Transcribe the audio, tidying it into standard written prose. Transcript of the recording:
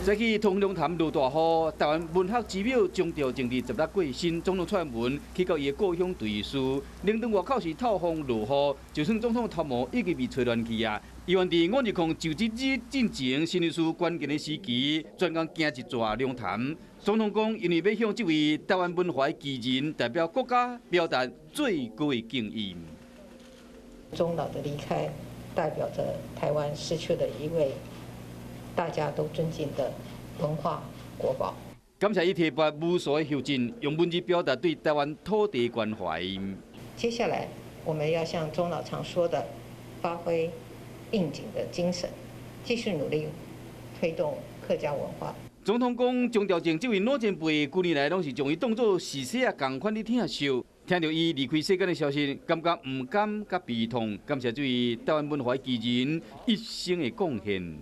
早起通龍潭落大雨，台灣文學之母鍾肇政佇十六過身，總統蔡英文去到伊的故鄉追思。靈堂外口是透風落雨，就算總統頭毛已經被吹亂去啊！伊願佇520就職日進前，新北市關鍵的時期，專工行一逝龍潭。總統講，因為欲向這位台灣文化的巨人，代表國家表達最高的敬意。鍾老的離開，代表着台灣失去了一位大家都尊敬的文化國寶。感謝伊提拔無數的後進，用文字表達對台灣土地關懷。接下來，我們要像鍾老常說的，發揮應景的精神，繼續努力推動客家文化。總統講，鍾肇政這位老前輩，幾年來攏是將伊當做是細仔仝款咧疼惜。聽著伊離開世間的消息，感覺毋甘佮悲痛。感謝這位台灣文化巨人一生的貢獻。